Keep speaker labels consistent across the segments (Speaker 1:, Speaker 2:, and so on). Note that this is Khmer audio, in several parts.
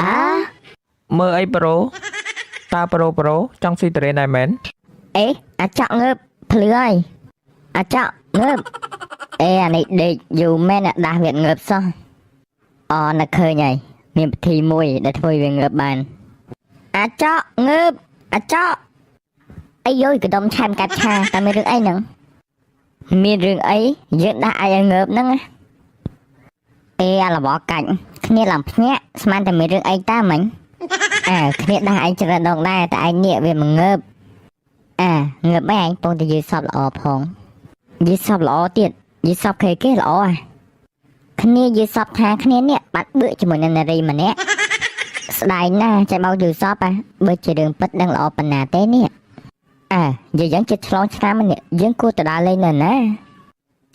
Speaker 1: អើ
Speaker 2: មើលអីប្រូតើប្រូប្រូចង់ស៊ីតរេនដែរមែន
Speaker 1: អេអាចក់ងើបភ្លឺហើយអាចក់ងើបអេអានេះដេកយូរមែនអាដាស់វាងើបសោះអូនឹកឃើញហើយមានពិធីមួយដែលធ្វើឲ្យវាងើបបានអាចក់ងើបអាចក់អីយយកដុំឆែមកាត់ឆាតើមានរឿងអីហ្នឹងមានរឿងអីយើងដាស់ឯងឲ្យងើបហ្នឹងណាអេអាលបកាច់គ្នាឡើងភ្ញាក់ស្មានតែមានរឿងអីតាមិញអើគ្នាដាស់ឯងច្រើនដងដែរតែឯងនេះវាមិនងើប អាងើបបែងពងតែយឺសពល្អផងយឺសពល្អទៀតយឺសពគេគេល្អអាគ្នាយឺសពថាគ្នានេះបាត់បឿកជាមួយនឹងនារីម្នាក់ស្ដាយណាស់ចេះបោកយឺសពអាបើជារឿងពិតដឹងល្អប៉ុណ្ណាទេនេះអានិយាយយ៉ាងចិត្តឆ្លងឆ្នាំនេះយើងគួរទៅដើរលេងនៅណា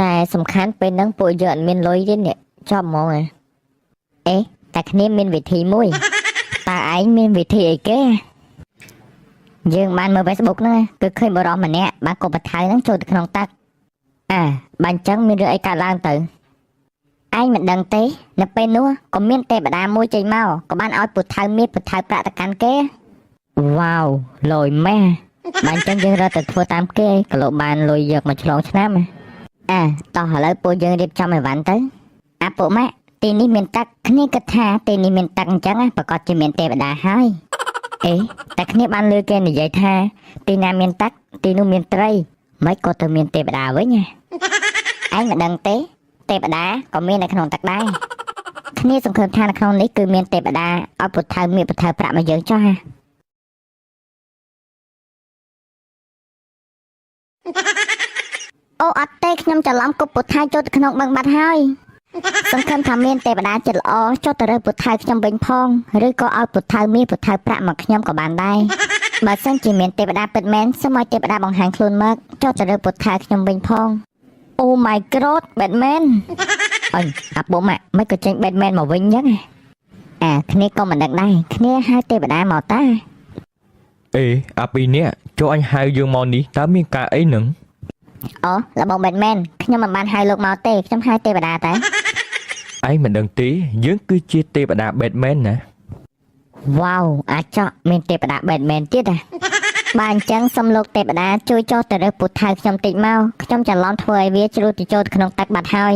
Speaker 1: តែសំខាន់ពេលហ្នឹងពួកយើងអត់មានលុយទេនេះចប់ហ្មងអាអេតែគ្នាមានវិធីមួយតើឯងមានវិធីអីគេ យើងបានមើល Facebook ហ្នឹងណាគឺឃើញបុរសម្នាក់បានកុបថៅហ្នឹងចូលទៅក្នុងទឹកអាបានអញ្ចឹងមានរឿងអីកើតឡើងទៅឯងមិនដឹងទេនៅពេលនោះក៏មានទេវតាមួយចេញមកក៏បានឲ្យពុថៅមាសពុថៅប្រាក់ទៅកាន់គេវ៉ាវលយម៉ែបានអញ្ចឹងយើងរត់ទៅធ្វើតាមគេក៏លោកបានលុយយកមកឆ្លងឆ្នាំហ៎អាតោះឥឡូវពួកយើងរៀបចំអីវ៉ាន់ទៅអាពួកម៉ាក់ទីនេះមានទឹកគ្នាគិតថាទីនេះមានទឹកអញ្ចឹងណាប្រកាសជាមានទេវតាហើយអេ តែគ្នាបានលើគេនិយាយថាទីណាមានទឹកទីនោះមានត្រីមិនក៏ទៅមានទេវតាវិញណាឯងមិនដឹងទេទេវតាក៏មាននៅក្នុងទឹកដែរគ្នាសង្ឃឹមថានៅក្នុងនេះគឺមានទេវតាឲ្យពុទ្ធៅមានពុទ្ធៅប្រាក់មកយើងចុះហ่ะអូអត់ទេខ្ញុំច្រឡំគប់ពុទ្ធៅចូលទៅក្នុងបឹងបាត់ហើយសង្ឃឹមថាមានទេវតាចិត្តល្អចុះទៅរើពុទ្ធៅខ្ញុំវិញផងឬក៏ឲ្យពុទ្ធៅមាសពុទ្ធៅប្រាក់មកខ្ញុំក៏បានដែរ បើសិនជាមានទេវតាពិតមែនសូមឲ្យទេវតាបង្ហាញខ្លួនមកចុះទៅលើពុទ្ធាខ្ញុំវិញផង Oh my god Batman អញអាពុំអាមិនក៏ចេញ Batman មកវិញអញ្ចឹងអាគ្នាក៏មិនដឹងដែរគ្នាហៅទេវតាមកតា
Speaker 2: អេអាពីរនេះចូលអញហៅយើងមកនេះតើមានការអីនឹង
Speaker 1: អូលបង Batman ខ្ញុំមិនបានហៅលោកមកទេខ្ញុំហៅទេវតាតា
Speaker 2: ឯងមិនដឹងទេយើងគឺជាទេវតា Batman ណា
Speaker 1: វ៉ាវអាចក់មានទេវតា Batman ទៀតអាបើអញ្ចឹងសូមលោកទេវតាជួយចុះទៅរើសពុទ្ធាខ្ញុំតិចមកខ្ញុំច្រឡំធ្វើឲ្យវាជ្រុលទៅចូលទៅក្នុងទឹកបាត់ហើយ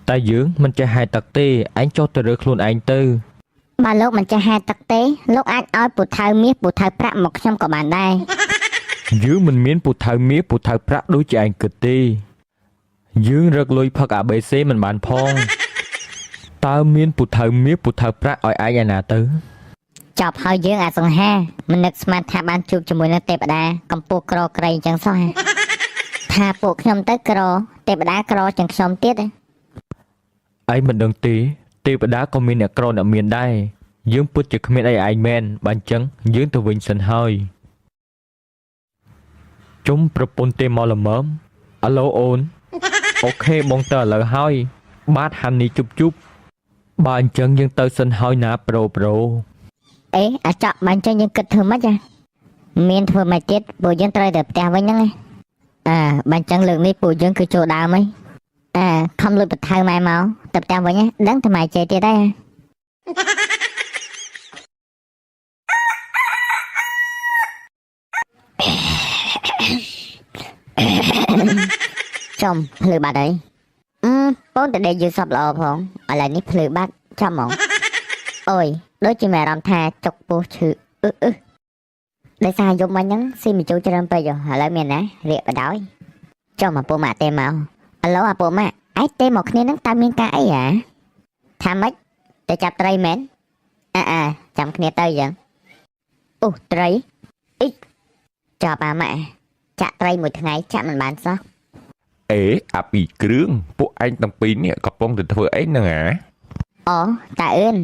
Speaker 2: តែយើងមិនចេះហែលទឹកទេឯងចុះទៅរើខ្លួនឯងទៅ
Speaker 1: បើលោកមិនចេះហែលទឹកទេលោកអាចឲ្យពូថៅមាសពូថៅប្រាក់មកខ្ញុំក៏បានដែរ
Speaker 2: យើងមិនមានពូថៅមាសពូថៅប្រាក់ដូចជាឯងគិតទេយើងរកលុយផឹក ABC មិនបានផងតើមានពូថៅមាសពូថៅប្រាក់ឲ្យឯងឯណាទៅ
Speaker 1: ចប់ហើយយើងអាសង្ហាមិននឹកស្មានថាបានជួបជាមួយនឹងទេវតាកំពស់ក្រក្រៃអញ្ចឹងសោះហ៎ថាពួកខ្ញុំទៅក្រទេវតាក្រជាងខ្ញុំទៀតហ៎
Speaker 2: ឯងមិនដឹងទេទេវតាក៏មានអ្នកក្រអ្នកមានដែរយើងពិតជាគ្មានអីឯងមែនបើអញ្ចឹងយើងទៅវិញសិនហើយជុំប្រពន្ធទេមកល្មមអាឡូអូនអូខេបងទៅឥឡូវហើយ បាទហាន់នីជប់ជប់បើអញ្ចឹងយើងទៅសិនហើយណាប្រូប្រូ
Speaker 1: អេអាចក់បានអញ្ចឹងយើងគិតធ្វើម៉េចហ៎មានធ្វើម៉េចទៀតពួកយើងត្រូវទៅផ្ទះវិញហ្នឹងហ៎អើបានអញ្ចឹងលើកនេះពួកយើងគឺចូលដើមហីអើខំលួចពូថៅម៉ែមកទៅផ្ទះវិញហ៎ដឹងតែម៉ែជេរទៀតដែរហ៎ ចំភ្លឺបាត់ហើយអឺបងតដេកយឺសពល្អផងឥឡូវនេះភ្លឺបាត់ចំហ្មងអូយដូចជាមានអារម្មណ៍ថាចុកពោះឈឺអឹអឹដោយសារយប់មិញហ្នឹងស៊ីមជូរច្រើនពេកហ៎ឥឡូវមានណារៀកបដ ாய் ចំអាពូម៉ាក់ទេមកអាឡូអាពូម៉ាក់ឯងទេមកគ្នាហ្នឹងតើមានការអីហ៎ថាម៉េចទៅចាប់ត្រីមែនអាអាចាំគ្នាទៅយ៉ាងអូត្រីអ៊ីចាប់អាម៉ាក់ចាក់ត្រីមួយថ្ងៃចាក់មិនបានសោះ
Speaker 3: អេអាពីរគ្រឿងពួកឯងទាំងពីរនេះកំពុងតែធ្វើអីហ្នឹងហ៎
Speaker 1: អូតាអឿន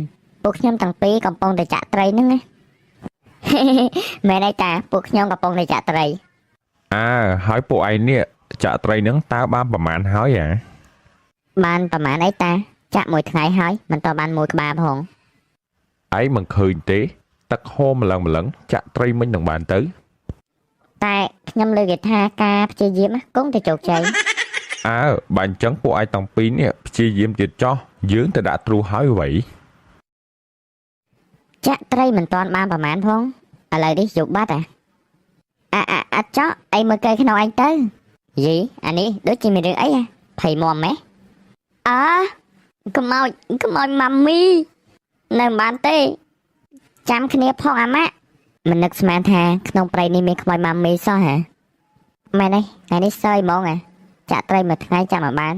Speaker 1: ពួកខ្ញុំទាំងពីរកំពុងតែចាក់ត្រីហ្នឹងណា មែនហើយតាពួកខ្ញុំកំពុងតែចាក់ត្រី
Speaker 3: អើហើយពួកឯងនេះចាក់ត្រីហ្នឹងតើបានប្រមាណហើយហ៎
Speaker 1: បានប្រហែលអីតាចាក់មួយថ្ងៃហើយមិនតបានមួយក្បាលផង
Speaker 3: ឯងមិនឃើញទេ ទឹកហូរម្លឹងម្លឹងចាក់ត្រីមិញនឹងបានទៅ
Speaker 1: តែខ្ញុំលើកគេថាការព្យាយាមណាគង់តែជោគជ័យ
Speaker 3: អើបើអញ្ចឹងពួកឯងទាំងពីរនេះព្យាយាមទៀតចោះយើងទៅដាក់ទ្រូហើយអ្វី
Speaker 1: ចាក់ត្រីមិនតាន់បានប្រហែលផងឥឡូវនេះយកបាត់អាអាអាអាចចក់អីមើលកែក្នុងឯងទៅយីអានេះដូចជាមានរឿងអីហ៎ភ័យមមហ៎អើខ្មោចខ្មោចម៉ាមីនៅមិនបានទេ ចាំគ្នាផងអាម៉ាក់មិននឹកស្មានថាក្នុងព្រៃនេះមានខ្មោចម៉ាមីសោះហ៎មែនទេថ្ងៃនេះសើយហ្មងហ៎ចាក់ត្រីមួយថ្ងៃចាំមកបាន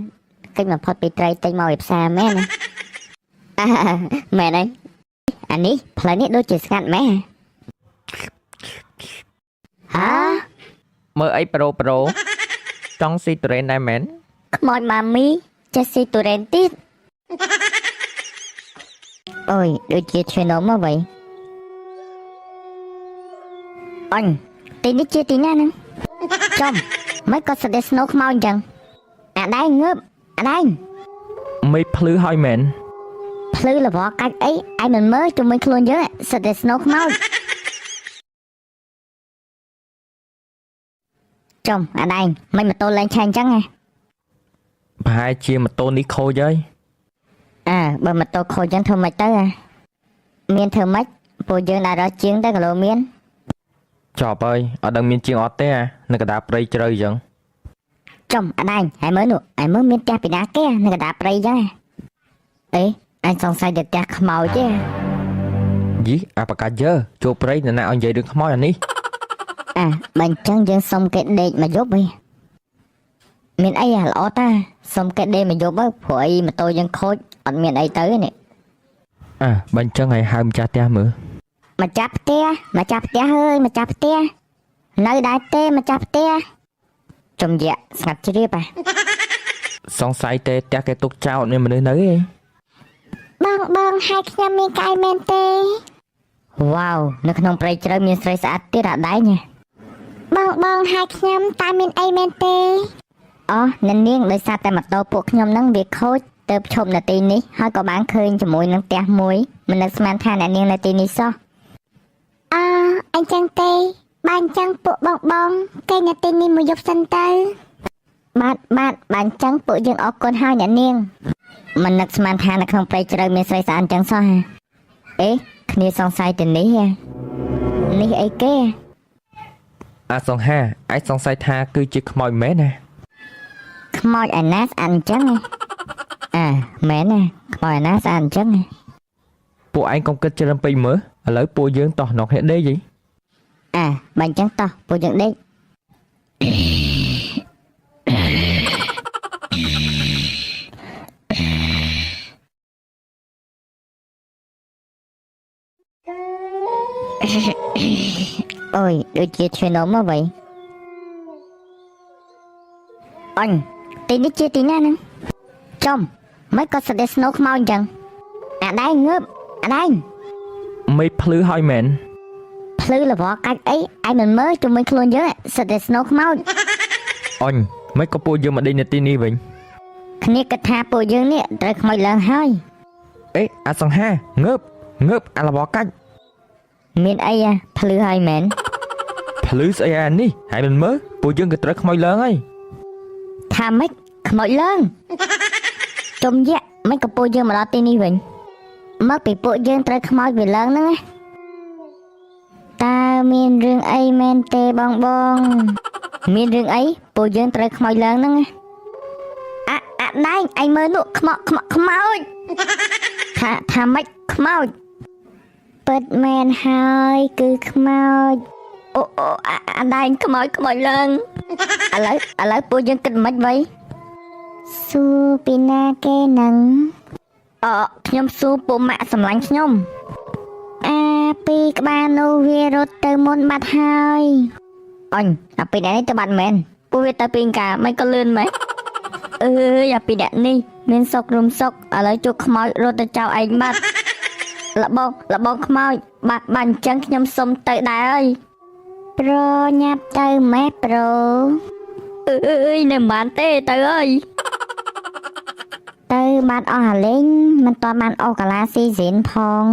Speaker 1: កិច្ចបំផុតពីត្រីទិញមកពីផ្សារមែនណា អាមែនទេអានេះផ្លូវនេះដូចជាស្ងាត់មែនហ៎ហា
Speaker 2: មើលអីប្រូប្រូចង់ស៊ីទុរេនដែរមែន
Speaker 1: ខ្មោចម៉ាមីចេះស៊ីទុរេនទៀតអូយដូចជាឈើនំមកវិញអញទីនេះជាទីណាហ្នឹងចំមិនក៏ស្ដេចស្នូខ្មោចអញ្ចឹងអាដែងងើបអាដែង
Speaker 2: មេឃភ្លឺហើយមែន
Speaker 1: ភ្លឺលវកាច់អីឯងមិនមើលជុំវិញខ្លួនយើងស្ដេចស្នូខ្មោចចំអាដែងមិនម៉ូតូលែងឆែងអញ្ចឹងហ៎
Speaker 2: ប្រហែលជាម៉ូតូនេះខូចហើយ
Speaker 1: អើបើម៉ូតូខូចអញ្ចឹងធ្វើម៉េចទៅហ៎មានធ្វើម៉េចពួកយើងដើររកជាងទៅគីឡូមាន
Speaker 2: ចប់ហើយអត់ដឹងមានជាងអត់ទេអានៅកណ្ដាលព្រៃជ្រៅអញ្ចឹង
Speaker 1: ចំអាដែងហើយមើលនោះហើយមើលមានផ្ទះពីណាគេនៅកណ្ដាលព្រៃអញ្ចឹងហ៎អេអញសង្ស័យតែផ្ទះខ្មោចទេ
Speaker 2: យីអាបកាយើចូលព្រៃនរណាឲ្យនិយាយរឿងខ្មោចអានេះ
Speaker 1: អាបើអញ្ចឹងយើងសុំគេដេកមកយប់ហីមានអីហ៎ល្អតាសុំគេដេកមកយប់ទៅព្រោះអីម៉ូតូយើងខូចអត់មានអីទៅទេនេះ
Speaker 2: អាបើអញ្ចឹងឲ្យហៅម្ចាស់ផ្ទះមើល
Speaker 1: ម្ចាស់ផ្ទះម្ចាស់ផ្ទះហើយម្ចាស់ផ្ទះនៅដែរទេម្ចាស់ផ្ទះចំយៈស្ងាត់ជ្រាបហ៎
Speaker 2: សង្ស័យទេផ្ទះគេទុកចោលអត់មានមនុស្សនៅទេ
Speaker 1: បងបងហើយខ្ញុំមានកៅមែនទេវ៉ាវនៅក្នុងព្រៃជ្រៅមានស្រីស្អាតទៀតអាដែងហ៎បងបងហើយខ្ញុំតើមានអីមែនទេអូអ្នកនាងដោយសារតែម៉ូតូពួកខ្ញុំហ្នឹងវាខូចទៅឈប់នៅទីនេះហើយក៏បានឃើញជាមួយនឹងផ្ទះមួយមិននឹកស្មានថាអ្នកនាងនៅទីនេះសោះ
Speaker 4: អើអញ្ចឹងទេបើអញ្ចឹងពួកបងបងគេនៅទីនេះមួយយប់សិនទៅ
Speaker 1: បាទបាទបាទអញ្ចឹងពួកយើងអរគុណហើយអ្នកនាងមិននឹកស្មានថានៅក្នុងព្រៃជ្រៅមានស្រីស្អាតអញ្ចឹងសោះហ៎អេគ្នាសង្ស័យទៅនេះហ៎នេះអីគេ
Speaker 2: អាសង្ហាអាចសង្ស័យថាគឺជាខ្មោចមែនណា
Speaker 1: ខ្មោចឯណាស្អាតអញ្ចឹងហ៎អាមែនណាខ្មោចឯណាស្អាតអញ្ចឹងហ៎
Speaker 2: ពួកឯងកុំគិតច្រើនពេកមើលឥឡូវពួកយើងតោះនងគ្នាដេកយី
Speaker 1: អាបើអញ្ចឹងតោះពួកយើងដេកអូយដូចជាឈើនំមកវិញអញទីនេះជាទីណាហ្នឹងចំមិនក៏ស្ដេចស្នូខ្មោចអញ្ចឹងអាដែងងើបអាដែង
Speaker 2: មេឃភ្លឺហើយមែន
Speaker 1: ភ្លឺលវកាច់អីឯងមិនមើលជុំវិញខ្លួនយើងសិតតែស្នូខ្មោច
Speaker 2: អញមិនក៏ពួកយើងមកដេកនៅទីនេះវិញ
Speaker 1: គ្នាគិតថាពួកយើងនេះត្រូវខ្មោចឡើងហើយ
Speaker 2: អេអាសង្ហាងើបងើបអាលបកាច់
Speaker 1: មានអីហ៎ភ្លឺហើយមែន
Speaker 2: ភ្លឺស្អីអានេះហើយមិនមើលពួកយើងក៏ត្រូវខ្មោចឡើងហើយ
Speaker 1: ថាម៉េចខ្មោចឡើង ចំយៈមិនក៏ពួកយើងមកដល់ទីនេះវិញមកពីពួកយើងត្រូវខ្មោចវាឡើងហ្នឹងណាតើមានរឿងអីមែនទេបងបង មានរឿងអីពួកយើងត្រូវខ្មោចឡើងហ្នឹងណាអាអាដែងឯងមើលនោះខ្មោចខ្មោចខ្មោចថាថាម៉េចខ្មោចពិតមែនហើយគឺខ្មោចអូអូអាអាដែងខ្មោចខ្មោចឡើងឥឡូវឥឡូវពួកយើងគិតមិនខ្មិចវៃសួរពីណាគេហ្នឹងអខ្ញុំសួរពួកម៉ាក់សម្លាញ់ខ្ញុំអាពីរក្បាលនោះវារត់ទៅមុនបាត់ហើយអញអាពីរអ្នកនេះទៅបាត់មែនពួកវាទៅពីកាមិនក៏លឿនមែនអើយអាពីរអ្នកនេះមានសុករុំសុកឥឡូវជួបខ្មោចរត់ទៅចោលឯងបាត់លបងលបងខ្មោចបាត់បាត់អញ្ចឹងខ្ញុំសុំទៅដែរហើយប្រូញាប់ទៅម៉េះប្រូអើយនៅមិនបានទេទៅហើយទៅបាត់អស់អាលេងមិនតបានអស់កាឡាស៊ីស៊ីនផង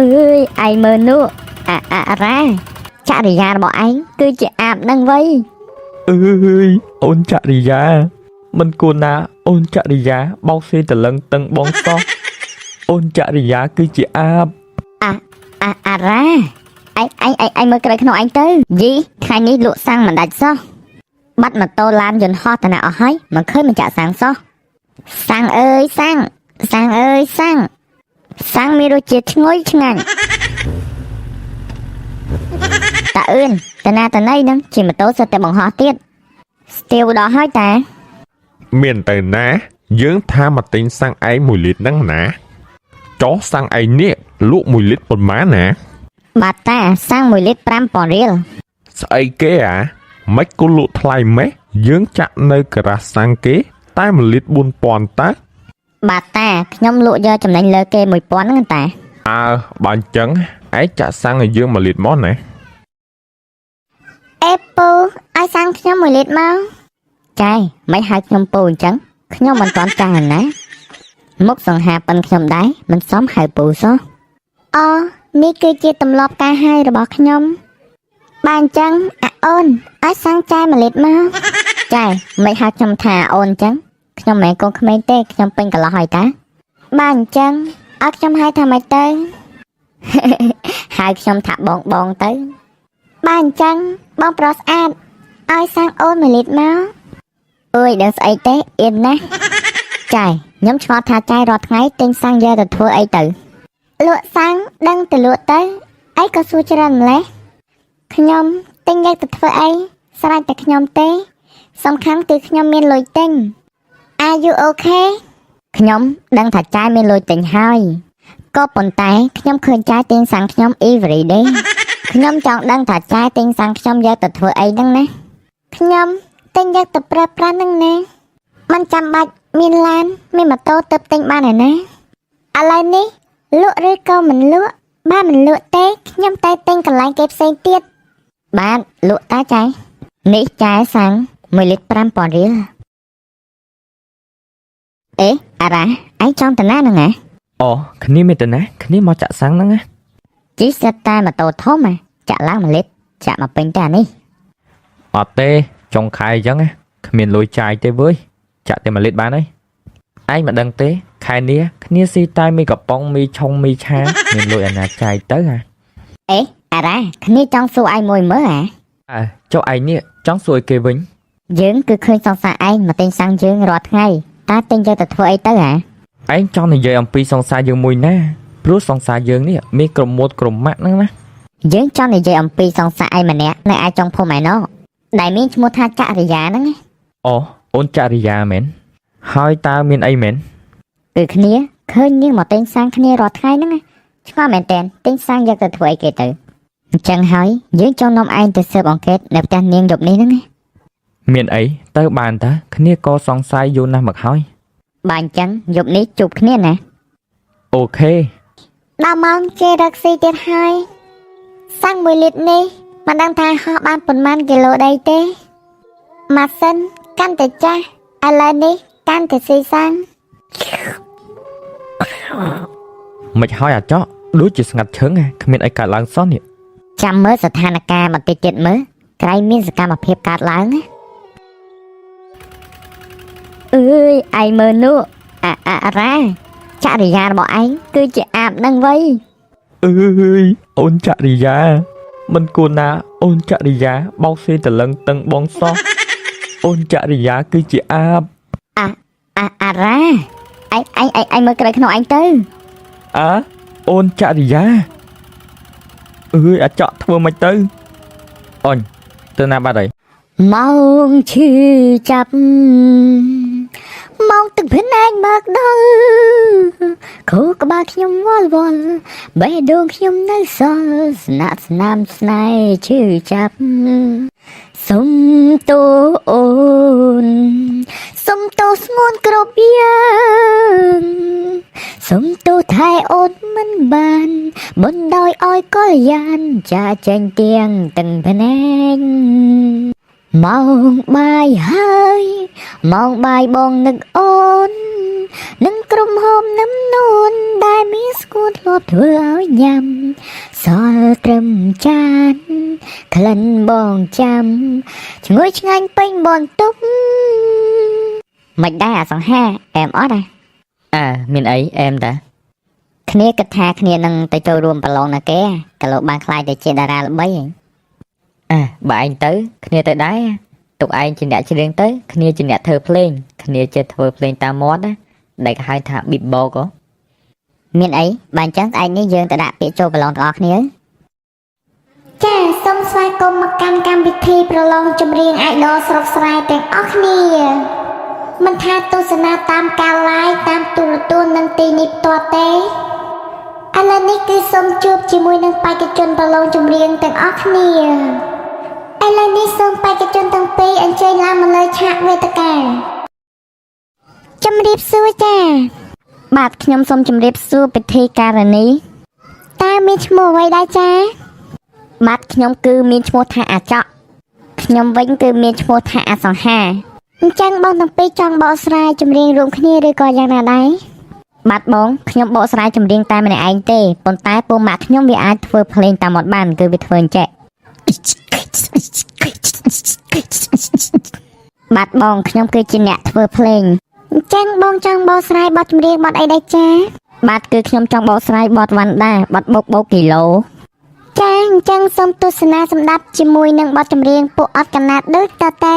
Speaker 1: អើយឯងមើលនោះអាអារ៉ាចរិយារបស់ឯងគឺជាអាបនឹងវៃ
Speaker 2: អើយអូនចរិយាមិនគួរណា អូនចរិយាបោកស៊ីតលឹងតឹងបងសោះអូនចរិយាគឺជាអាប
Speaker 1: អាអារ៉ាឯងឯងឯងឯងមើលក្រោយក្នុងឯងទៅយីថ្ងៃនេះលក់សាំងមិនដាច់សោះបាត់ម៉ូតូឡានយន្តហោះតាណាអស់ហើយមិនឃើញមិនចាក់សាំងសោះសាំងអើយសាំងសាំងអើយសាំងសាំងមានរសជាតិឈ្ងុយឆ្ងាញ់តាអឿនតាណាតាណីហ្នឹងជិះម៉ូតូសិតតែបង្ហោះទៀតស្ទាវដល់ហើយតា
Speaker 3: មានទៅណា យើងថាមកទិញសាំងឯង1លីត្រហ្នឹងណាចោះសាំងឯងនេះលក់1លីត្រប៉ុន្មានណា
Speaker 1: បាទតាសាំង1លីត្រ5000រៀល
Speaker 3: ស្អីគេអាមិនគូលក់ថ្លៃម៉េះយើងចាក់នៅការ៉ាស់សាំងគេតែ1លីត្រ4000តើ
Speaker 1: បាទតាខ្ញុំលក់យកចំណេញលើគេ1000ហ្នឹងតា
Speaker 3: អើបើអញ្ចឹងឯងចាក់សាំងឲ្យយើង1លីត្រមកណា
Speaker 4: អេពូឲ្យសាំងខ្ញុំ1លីត្រមក
Speaker 1: ចែមិនហៅខ្ញុំពូអញ្ចឹងខ្ញុំមិនទាន់ចាស់ណាមុខសង្ហាប៉ិនខ្ញុំដែរមិនសមហៅពូសោះ
Speaker 4: អូនេះគឺជាទម្លាប់ការហៅរបស់ខ្ញុំបើអញ្ចឹងអាអូនឲ្យសាំងចែ1លីត្រមក
Speaker 1: ចែមិនហៅខ្ញុំថាអូនអញ្ចឹងខ្ញុំមិនមែនកូនក្មេងទេខ្ញុំពេញកន្លោះហើយតា
Speaker 4: បើអញ្ចឹងឲ្យខ្ញុំហៅថាម៉េចទៅ
Speaker 1: ហៅខ្ញុំថាបងបងទៅ
Speaker 4: បើអញ្ចឹងបងប្រុសស្អាតឲ្យសាំងអូន1លីត្រមក
Speaker 1: អើយដឹងស្អីទេអៀនណាស់ចែខ្ញុំឆ្ងល់ថាចែរាល់ថ្ងៃទិញសាំងយកទៅធ្វើអីទៅ
Speaker 4: លក់សាំងដឹងទៅលក់ទៅអីក៏សួរច្រើនម្លេះខ្ញុំទិញយកទៅធ្វើអីស្រេចតែខ្ញុំទេ សំខាន់គឺខ្ញុំមានលុយទិញ Are you okay?
Speaker 1: ខ្ញុំដឹងថាចែមានលុយទិញហើយក៏ប៉ុន្តែខ្ញុំឃើញចែទិញសាំងខ្ញុំ every day ខ្ញុំចង់ដឹងថាចែទិញសាំងខ្ញុំយកទៅធ្វើអីហ្នឹងណា
Speaker 4: ខ្ញុំទិញយកទៅប្រើប្រាស់នឹងណាมันចាំបាច់មានឡានមានម៉ូតូទៅទិញបានឯណាឥឡូវនេះលក់ឬក៏មិនលក់បើមិនលក់ទេខ្ញុំទៅទិញកន្លែងគេផ្សេងទៀត
Speaker 1: បាទលក់តាចែនេះចែសាំង1លីត្រ5000រៀលអេអារ៉ាឯងចង់តាណាហ្នឹងណា
Speaker 2: អូគ្នាមានតណាគ្នាមកចាក់សាំងហ្នឹងណា
Speaker 1: ជីសិតតែម៉ូតូធំហ៎ចាក់ឡើង1លីត្រចាក់មកពេញតែអានេះ
Speaker 2: អត់ទេចុងខែអញ្ចឹងណាគ្មានលុយចាយទេវើយចាក់តែ1លីត្របានហើយឯងមិនដឹងទេខែនេះគ្នាស៊ីតែមីកំប៉ុងមីឆុងមីឆាមានលុយអាណាចាយទៅហ่า
Speaker 1: អេអារ៉ាគ្នាចង់សួរឯងមួយមើលហ៎
Speaker 2: អើចុះឯងនេះចង់សួរឲ្យគេវិញ
Speaker 1: យើងគឺឃើញសង្សារឯងមកទិញសាំងយើងរាល់ថ្ងៃតើទិញយកទៅធ្វើអីទៅហ៎
Speaker 2: ឯងចង់និយាយអំពីសង្សារយើងមួយណាព្រោះសង្សារយើងនេះមានក្រុមមួតក្រុមម៉ាក់ហ្នឹងណា
Speaker 1: យើងចង់និយាយអំពីសង្សារឯងម្នាក់នៅឯចុងភូមិឯណោះដែលមានឈ្មោះថាចរិយាហ្នឹងណា
Speaker 2: អូអូនចរិយាមែនហើយតើមានអីមែន
Speaker 1: គឺគ្នាឃើញនាងមកទិញសាំងគ្នារាល់ថ្ងៃហ្នឹងណាឆ្ងល់មែនតើទិញសាំងយកទៅធ្វើអីគេទៅអញ្ចឹងហើយយើងចង់នាំឯងទៅស៊ើបអង្កេតនៅផ្ទះនាងយប់នេះហ្នឹងណា
Speaker 2: មានអីទៅបានតាគ្នាក៏សង្ស័យយូរណាស់មកហើយ
Speaker 1: បើអញ្ចឹងយប់នេះជួបគ្នាណា
Speaker 2: OK
Speaker 4: ដល់ម៉ោងគេរកស៊ីទៀតហើយសាំង1លីត្រនេះមិនដឹងថាហោះបានប៉ុន្មានគីឡូដីទេម៉ាស៊ីនកាន់តែចាស់ឥឡូវនេះកាន់តែស៊ីសាំង
Speaker 2: មិនហើយអាចកដូចជាស្ងាត់ឈឹងហ៎គ្មានអីកើតឡើងសោះនេះ
Speaker 1: ចាំមើលស្ថានភាពបន្តិចទៀតមើលក្រៃមានសកម្មភាពកើតឡើងណាអើយឯងមើលនោះអាអាអារ៉ាចរិយារបស់ឯងគឺជាអាបនឹងវៃ
Speaker 2: អើយអូនចរិយាមិនគួរណាអូនចរិយាបោកស៊ីតលឹងតឹងបងសោះអូនចរិយាគឺជាអាប
Speaker 1: អាអារ៉ាឯងឯងឯងឯងមើលក្រោយក្នុងឯងទៅ
Speaker 2: អើអូនចរិយាអើយអាចកធ្វើមិនទៅអូនទៅណាបាត់ហើយ
Speaker 1: ម៉ោងឈឺចាប់ម៉ោងទឹកភ្នែកមកដល់ខូក្បាលខ្ញុំវល់វល់បេះដូងខ្ញុំនៅសល់ស្នាក់ស្នាមស្នេហ៍ឈឺចាប់សុំទោសអូនសុំទោសស្ងួនគ្រប់យ៉ាងសុំទោសថែអូនមិនបានបណ្ដោយឲ្យកលយានចាចេញទៀងទាំងភ្នែក ម៉ោងបាយហើយម៉ោងបាយបងនឹកអូននឹងក្រុមហូមនឹមនួនដែលមានស្គួនធ្លាប់ធ្វើឲ្យញ៉ាំសល់ត្រឹមចានក្លិនបងចាំឈ្ងុយឆ្ងាញ់ពេញបន្ទប់ មិនដែរអាសង្ហាអែមអត់អា
Speaker 5: អើមានអីអែមតា
Speaker 1: គ្នាគិតថាគ្នានឹងទៅចូលរួមប្រឡងណាគេក៏លោកបានខ្លាយទៅជាតារាល្បីហ៎
Speaker 5: អើបើឯងទៅគ្នាទៅដែរទុកឯងជាអ្នកច្រៀងទៅគ្នាជាអ្នកធ្វើភ្លេងគ្នាចេះធ្វើភ្លេងតាមមាត់ណាដែលគេហៅថា beatbox ហ៎
Speaker 1: មានអីបើអញ្ចឹងស្អែកនេះយើងទៅដាក់ពាក្យចូលប្រឡងទាំងអស់គ្នា
Speaker 4: ចាសូមស្វាគមន៍មកកាន់កម្មវិធីប្រឡងចម្រៀង Idol ស្រុកស្រែទាំងអស់គ្នាមិនថាទស្សនាតាមការ live តាមទូរទស្សន៍និងទីនេះផ្ទាល់ទេឥឡូវនេះគឺសូមជួបជាមួយនឹងបេក្ខជនប្រឡងចម្រៀងទាំងអស់គ្នាឥឡូវនេះសូមបេក្ខជនទាំងពីរអញ្ជើញឡើងមកលើឆាកវេទិកាជំរាបសួរចា
Speaker 1: បាទខ្ញុំសូមជម្រាបសួរពិធីការនី
Speaker 4: តើមានឈ្មោះអ្វីដែរចា
Speaker 1: បាទខ្ញុំគឺមានឈ្មោះថាអាចកខ្ញុំវិញគឺមានឈ្មោះថាអាសង្ហា
Speaker 4: អញ្ចឹងបងទាំងពីរចង់បកស្រាយចម្រៀងរួមគ្នាឬក៏យ៉ាងណាដែរ
Speaker 1: បាទបងខ្ញុំបកស្រាយចម្រៀងតែម្នាក់ឯងទេប៉ុន្តែពូម៉ាក់ខ្ញុំវាអាចធ្វើភ្លេងតាមមាត់បានគឺវាធ្វើអញ្ចេះបាទបងខ្ញុំគឺជាអ្នកធ្វើភ្លេង
Speaker 4: អញ្ចឹងបងចង់បកស្រាយបទចម្រៀងបទអីដែរចា
Speaker 1: បាទគឺខ្ញុំចង់បកស្រាយបទវ៉ាន់ដាបទបុកបោកគីឡូ
Speaker 4: ចាអញ្ចឹងសូមទស្សនាសម្ដាប់ជាមួយនឹងបទចម្រៀងពួកអត់កណាត់ដូចតទៅ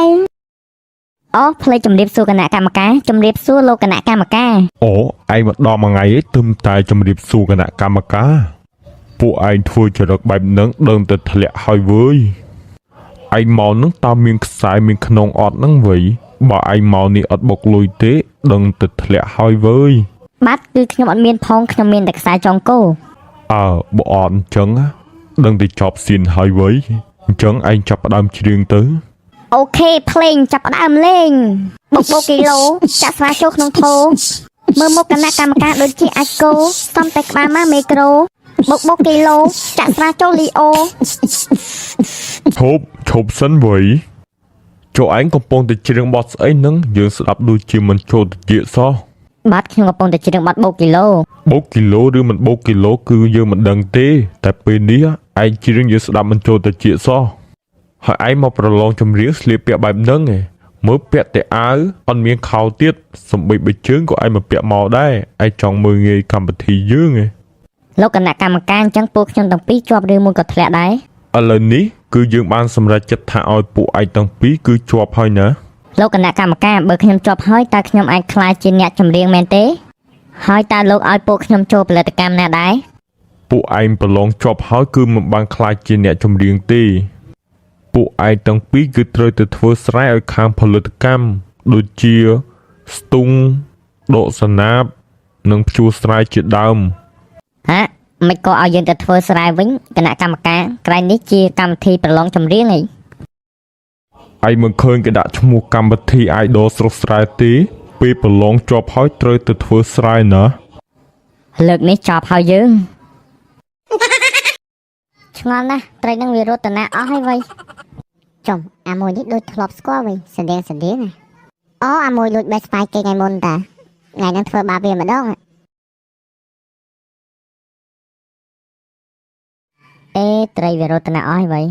Speaker 1: អូភ្លេចជំរាបសួរគណៈកម្មការជំរាបសួរលោកគណៈកម្មការ
Speaker 3: អូឯងមកដល់មួយថ្ងៃឯងទឹមតែជំរាបសួរគណៈកម្មការពួកឯងធ្វើចរិតបែបហ្នឹងដឹងតែធ្លាក់ហើយវើយឯងមកហ្នឹងតើមានខ្សែមានខ្នងអត់ហ្នឹងវីបើឯងមកនេះអត់បុកលុយទេដឹងតែធ្លាក់ហើយវើយ
Speaker 1: បាទគឺខ្ញុំអត់មានផងខ្ញុំមានតែខ្សែចងគោ
Speaker 3: អើបើអត់អញ្ចឹងណាដឹងតែចប់សៀនហើយវើយអញ្ចឹងឯងចាប់ផ្ដើមច្រៀងទៅ
Speaker 1: OK ភ្លេងចាប់ផ្ដើមលេងបុកបោកគីឡូចាក់ស្រាចូលក្នុងថូមើលមុខគណៈកម្មការដូចជាអាចគោសំតែក្បាលមកមេក្រូបុកបោកគីឡូចាក់ស្រាចូលលីអូ
Speaker 3: ឈប់ឈប់សិនវើយចូលឯងកំពុងតែច្រៀងបទស្អីហ្នឹងយើងស្ដាប់ដូចជាមិនចូលតិចសោះ
Speaker 1: បាទខ្ញុំកំពុងតែច្រៀងបទបោកគីឡូ
Speaker 3: បូកគីឡូឬមិនបូកគីឡូគឺយើងមិនដឹងទេ តែពេលនេះឯងច្រៀងយើងស្ដាប់មិនចូលតិចសោះហើយឯងមកប្រឡងចម្រៀងស្លៀកពាក់បែបហ្នឹងឯងមើលពាក់តែអាវអត់មានខោទៀតសំបីបីជើងក៏ឯងមកពាក់មកដែរឯងចង់មើលងាយកម្មវិធីយើងឯង
Speaker 1: លោកគណៈកម្មការអញ្ចឹងពួកខ្ញុំទាំងពីរជាប់ឬមួយក៏ធ្លាក់ដែរ
Speaker 3: ឥឡូវនេះគឺយើងបានសម្រេចចិត្តថាឲ្យពួកឯងទាំងពីរគឺជាប់ហើយណា
Speaker 1: លោកគណៈកម្មការបើខ្ញុំជាប់ហើយតើខ្ញុំអាចក្លាយជាអ្នកចម្រៀងមែនទេហើយតើលោកឲ្យពួកខ្ញុំចូលផលិតកម្មណាដែរ
Speaker 3: ពួកឯងប្រឡងជាប់ហើយគឺមិនបានខ្លាចជាអ្នកចម្រៀងទេពួកឯងទាំងពីរគឺត្រូវទៅធ្វើស្រែឲ្យខាងផលិតកម្មដូចជាស្ទង់ដកសណាបនិងភ្ជួរស្រែជាដើម
Speaker 1: ហាមិនក៏ឲ្យយើងទៅធ្វើស្រែវិញគណៈកម្មការក្រែងនេះជាកម្មវិធីប្រឡងចម្រៀងអី
Speaker 3: ឯងមិនឃើញគេដាក់ឈ្មោះកម្មវិធី Idol ស្រុកស្រែទេពេលប្រឡងជាប់ហើយត្រូវទៅធ្វើស្រែណា
Speaker 1: លើកនេះចប់ហើយយើង ឆ្ងល់ណាស់ត្រីនឹងវារត់តាណាអស់ហើយវៃ
Speaker 4: ចំអាមួយនេះដូចធ្លាប់ស្គាល់វិញសណ្ដៀងសណ្ដៀងណាអូអាមួយលួចបេះស្វាយគេថ្ងៃមុនតាថ្ងៃហ្នឹងធ្វើបាបវាម្ដង
Speaker 1: អេត្រីវារត់តាណាអស់ហើយវៃ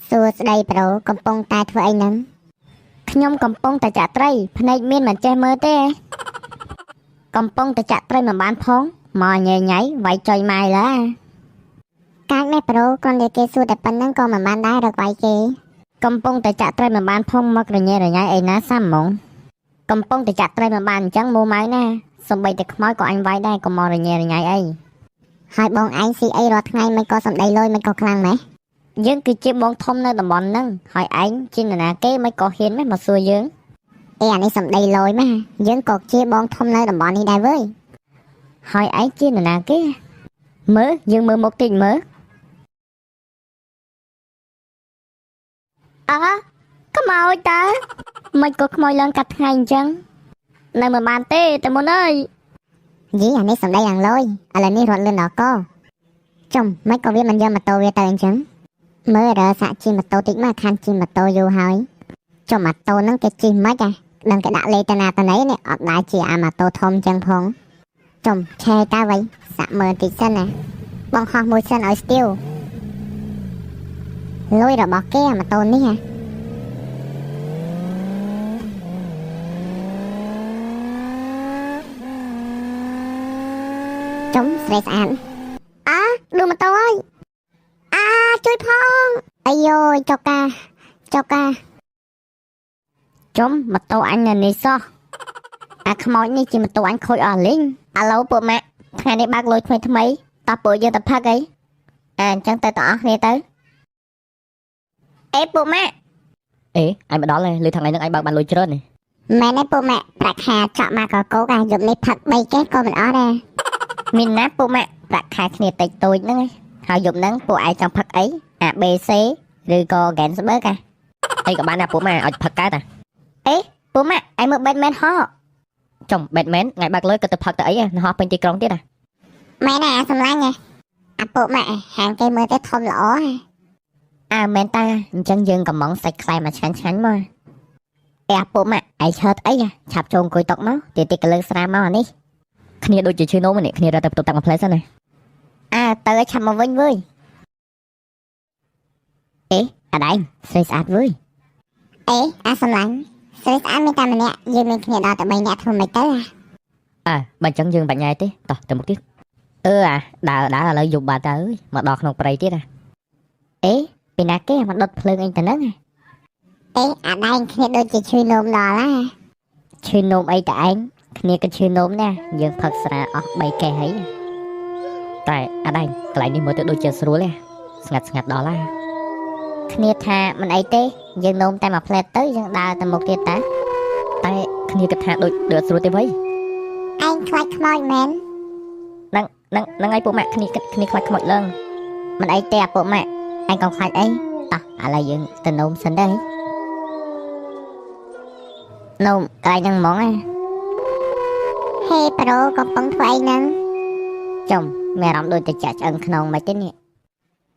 Speaker 4: សួស្ដីប្រូកំពុងតែធ្វើអីហ្នឹង
Speaker 1: ខ្ញុំកំពុងតែចាក់ត្រីភ្នែកមានមិនចេះមើលទេកំពុងតែចាក់ត្រីមិនបានផងមកញ៉ៃញ៉ៃវាយចុយម៉ាយឡា
Speaker 4: កាចម៉េះប្រូគ្រាន់តែគេសួរតែប៉ុណ្្នឹងក៏មិនបានដែររកវាយគេ
Speaker 1: កំពុងតែចាក់ត្រីមិនបានផងមករញ៉េរញ៉ៃអីណាសាំហ្មងកំពុងតែចាក់ត្រីមិនបានអញ្ចឹងមូម៉ៅណាសំបីតែខ្មោចក៏អញវាយដែរកុំមករញ៉េរញ៉ៃអី
Speaker 4: ហើយបងឯងស៊ីអីរាល់ថ្ងៃមិនក៏សំដីលយមិនក៏ខ្លាំងម៉េះ
Speaker 1: យើងគឺជាបងធំនៅតំបន់ហ្នឹងហើយឯងជានរណាគេមិនក៏ហ៊ានម៉េះមកសួរយើង
Speaker 4: អេអានេះសំដីលយម៉េះយើងក៏ជាបងធំនៅតំបន់នេះដែរវើយ
Speaker 1: ហើយឯងជានរណាគេមើលយើងមើលមុខតិចមើលអើខ្មោចតើមិនក៏ខ្មោចឡើងកាត់ថ្ងៃអញ្ចឹងនៅមិនបានទេតែមុនអើយ
Speaker 4: យីអានេះសំដីយ៉ាងលយឥឡូវនេះរត់លឿនដល់កចំមិនក៏វាមិនយកម៉ូតូវាទៅអញ្ចឹងមើលរើសាក់ជិះម៉ូតូតិចមកខានជិះម៉ូតូយូរហើយចំម៉ូតូហ្នឹងគេជិះមិនអាដឹងគេដាក់លេខតាណាតាណីនេះអត់ដែរជាអាម៉ូតូធំអញ្ចឹងផងចំឆេតើវិញសាក់មើលតិចសិនណាបងហោះមួយសិនឲ្យស្ទៀវលុយរបស់គេអាម៉ូតូនេះហ៎ ចំស្រីស្អាតអើដួលម៉ូតូហើយអាជួយផងអាយយចុកកាចុកកា
Speaker 1: ចំម៉ូតូអញនៅនេះសោះអាខ្មោចនេះជាម៉ូតូអញខូចអស់លីងឥឡូវពួកម៉ាក់ថ្ងៃនេះបើកលុយថ្មីថ្មីតោះពួកយើងទៅផឹកអីអាអញ្ចឹងទៅទាំងអស់គ្នាទៅអេពួកម៉ាក់អេអញមកដល់ហើយលើថ្ងៃហ្នឹងអញបើកបានលុយច្រើននេះ
Speaker 4: មែនទេពួកម៉ាក់ប្រាក់ខែចក់មកកកោកអាយប់នេះផឹក3កេះក៏មិនអស់ដែរ
Speaker 1: មានណាពួកម៉ាក់ប្រាក់ខែគ្នាតិចតួចហ្នឹងឯងហើយយប់ហ្នឹងពួកឯងចង់ផឹកអីអា ABC ឬក៏ Gainsberg អាអីក៏បានដែរពួកម៉ាក់ឲ្យផឹកកើតអាអេពួកម៉ាក់ឯងមើល Batman ហោះចំ Batman ថ្ងៃបើកលុយក៏ទៅផឹកទៅអីហ៎ហោះពេញទីក្រុងទៀតអា
Speaker 4: មែនណាអាសម្លាញ់ហ៎អាពួកម៉ាក់ហាងគេមើលទៅធំល្អហ៎
Speaker 1: អើមែនតាអញ្ចឹងយើងកំងសាច់ខ្លែមកឆ្ងាញ់ឆ្ងាញ់មកអេអាពួកម៉ាក់ឯងឆើតអីហ៎ឆាប់ចូលអង្គុយតុកមកទៀតតិចក៏លើកស្រាមកអានេះគ្នាដូចជាឈឺនោមនេះគ្នារត់ទៅបន្ទប់ទឹកមួយផ្លែសិនណាអើទៅឲ្យឆាប់មកវិញវើយអេអាដែងស្រីស្អាតវើយ
Speaker 4: អេអាសម្លាញ់ស្រីស្អាតមានតែម្នាក់យើងមានគ្នាដល់តែ3នាក់ធ្វើមិនទៅអា
Speaker 5: អើបើអញ្ចឹងយើងបាច់ញ៉ៃទេតោះទៅមុខទៀតអឺអាដើរដើរឥឡូវយប់បាត់ទៅអើយមកដល់ក្នុងព្រៃទៀតអា
Speaker 1: អេពីណាគេមកដុតភ្លើងអីទៅហ្នឹងហ៎
Speaker 4: អេអាដែងគ្នាដូចជាឈឺនោមដល់ហ่า
Speaker 1: ឈឺនោមអីតឯងគ្នាក៏ឈឺនោមដែរយើងផឹកស្រាអស់3កេះហើយ
Speaker 5: តែអាដែងកន្លែងនេះមើលទៅដូចជាស្រួលទេស្ងាត់ស្ងាត់ដល់ហើយ
Speaker 1: គ្នាថាមិនអីទេយើងនោមតែមួយផ្លែតទៅយើងដើរទៅមុខទៀតតា
Speaker 5: តែគ្នាគិតថាដូចដូចអត់ស្រួលទេវ៉ី
Speaker 4: ឯងខ្លាចខ្មោចមែន
Speaker 5: ហ្នឹងហ្នឹងហើយពួកម៉ាក់គ្នាគិតគ្នាខ្លាចខ្មោចឡើង
Speaker 1: មិនអីទេអាពួកម៉ាក់ឯងកុំខ្លាចអីតោះឥឡូវយើងទៅនោមសិនទៅនោមកន្លែងហ្នឹងហ្មងណា
Speaker 4: ហេប្រូកំពុងធ្វើអីហ្នឹង
Speaker 1: ចំមានអារម្មណ៍ដូចតែចាក់ឆ្អឹងខ្នងមិនទេនេះ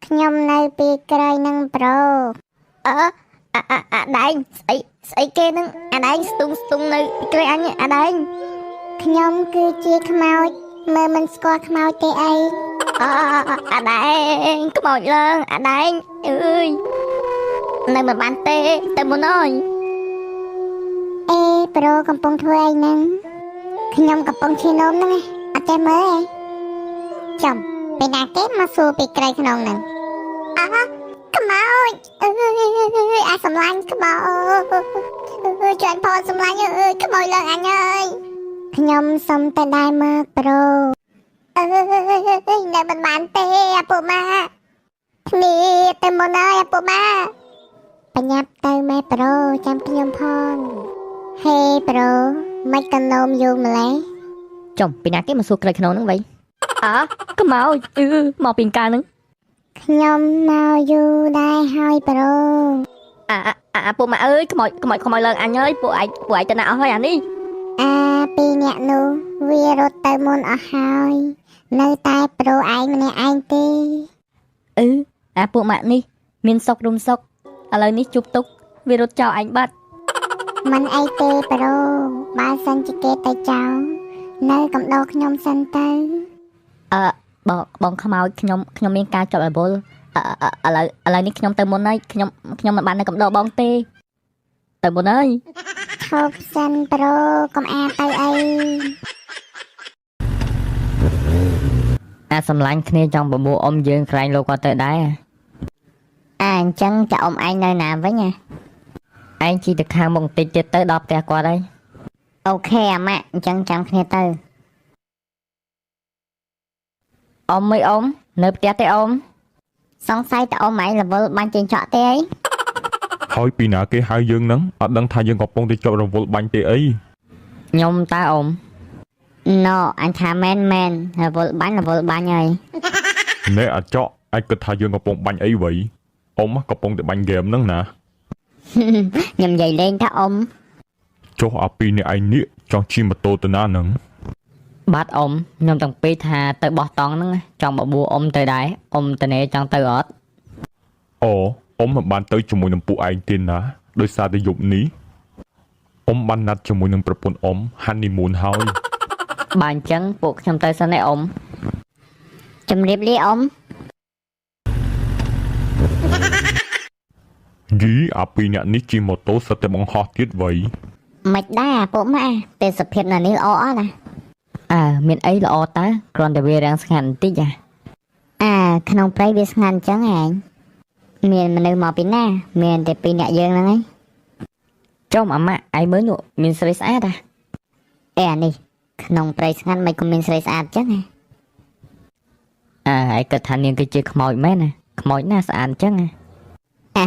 Speaker 4: ខ្ញុំនៅពីក្រោយហ្នឹងប្រូ
Speaker 1: អឺអាអាអាដែងស្អីស្អីគេហ្នឹងអាដែងស្ទុងស្ទុងនៅពីក្រោយអញអាដែង
Speaker 4: ខ្ញុំគឺជាខ្មោចមើលមិនស្គាល់ខ្មោចទេអី
Speaker 1: អអាដែងខ្មោចឡើងអាដែងអើយនៅមិនបានទេទៅមុនអើយ
Speaker 4: អេប្រូកំពុងធ្វើអីហ្នឹងខ្ញុំកំពុងឈឺនោមហ្នឹងឯងអត់ចេះមើលទេចំពេលណាគេមកសួរពីក្រៃក្នុងហ្នឹងអើខ្មោចអើយអាសម្លាញ់ខ្មោចអើយជួយផលសម្លាញ់អើយខ្មោចឡើងអញអើយខ្ញុំសុំទៅដែរមកប្រូអើយនៅមិនបានទេអាពួកម៉ាគ្នាទៅមុនហើយអាពួកម៉ាបញ្ញាប់ទៅម៉ែប្រូចាំខ្ញុំផងហេប្រូមិនក៏នោមយូរម្លេះ
Speaker 5: ចំពីណាគេមកសួរក្រោយខ្នងហ្នឹងវ៉ីអើខ្មោចអឺមកពីកាលហ្នឹង
Speaker 4: ខ្ញុំមកយូរដែរហើយប្រូ
Speaker 5: អាអាអាពួកម៉ាក់អើយខ្មោចខ្មោចខ្មោចឡើងអញហើយពួកឯងពួកឯងទៅណាអស់ហើយអានេះ
Speaker 4: អាពីរអ្នកនោះវារត់ទៅមុនអស់ហើយនៅតែប្រូឯងម្នាក់ឯងទេ
Speaker 5: អឺអាពួកម៉ាក់នេះមានសុករុំសុកឥឡូវនេះជួបទុកវារត់ចោលឯងបាត់
Speaker 4: មិនអីទេប្រូបើសិនជាគេទៅចោលនៅកំដរខ្ញុំសិនទៅ
Speaker 5: បងបងខ្មោចខ្ញុំខ្ញុំមានការជាប់រវល់អអឥឡូវឥឡូវនេះខ្ញុំទៅមុនហើយខ្ញុំខ្ញុំមិនបាននៅកំដរបងទេទៅមុនហើយ
Speaker 4: ឈប់សិនប្រូកុំអាទៅអី
Speaker 5: អាសម្លាញ់គ្នាចង់បបួលអ៊ំយើងក្រែងលោកគាត់ទៅដែរ
Speaker 1: អាអញ្ចឹងចាអ៊ំឯងនៅណាវិញណា
Speaker 5: ឯងជិះទៅខាងមុខបន្តិចទៀតទៅដល់ផ្ទះគាត់ហើយ
Speaker 1: អូខេអាម៉ាក់អញ្ចឹងចាំគ្នាទៅ
Speaker 5: អ៊ំអីអ៊ំនៅផ្ទះទេអ៊ំ
Speaker 1: សង្ស័យតើអ៊ំឯងរវល់បាញ់ចេញចក់ទេអី
Speaker 3: ហើយពីណាគេហៅយើងហ្នឹងអត់ដឹងថាយើងកំពុងតែជាប់រវល់បាញ់ទេអី
Speaker 5: ខ្ញុំតើអ៊ំ
Speaker 1: ណូអញថាមែនមែនរវល់បាញ់រវល់បាញ់ហើយ
Speaker 3: ណែអាចកអាចគិតថាយើងកំពុងបាញ់អីវីអ៊ំកំពុងតែបាញ់ហ្គេមហ្នឹងណា
Speaker 1: ខ្ញុំនិយាយលេងថាអ៊ំ
Speaker 3: ចុះអាពីរនេះឯងនេះចង់ជិះម៉ូតូទៅណាហ្នឹង
Speaker 5: បាទអ៊ំខ្ញុំទាំងពីរថាទៅបោះតង់ហ្នឹងចង់បបួលអ៊ំទៅដែរអ៊ំតនេចង់ទៅអត់
Speaker 3: អូអ៊ំមិនបានទៅជាមួយនឹងពួកឯងទេណាដោយសារតែយប់នេះអ៊ំបានណាត់ជាមួយនឹងប្រពន្ធអ៊ំ honeymoon ហើយ
Speaker 5: បើអញ្ចឹងពួកខ្ញុំទៅសិនឯអ៊ំ
Speaker 1: ជំរាបលាអ៊ំ
Speaker 3: យីអាពីរអ្នកនេះជិះម៉ូតូសិតតែបង្ហោះទៀតវី
Speaker 1: មិនដែរពួកម៉ាក់ទេសភាពនៅនេះល្អអស់ណា
Speaker 5: អើមានអីល្អតើគ្រាន់តែវារាំងស្ងាត់បន្តិចអា
Speaker 1: អើក្នុងព្រៃវាស្ងាត់អញ្ចឹងឯងមានមនុស្សមកពីណា មានតែពីរអ្នកយើងហ្នឹងឯង
Speaker 5: ចុំអាម៉ាក់ឯងមើលនោះមានស្រីស្អាតអា
Speaker 1: អេអានេះក្នុងព្រៃស្ងាត់មិនក៏មានស្រីស្អាតអញ្ចឹងហ៎
Speaker 5: អើឯងគិតថានាងគឺជាខ្មោចមែនណាខ្មោចណាស្អាតអញ្ចឹងណា
Speaker 1: អើ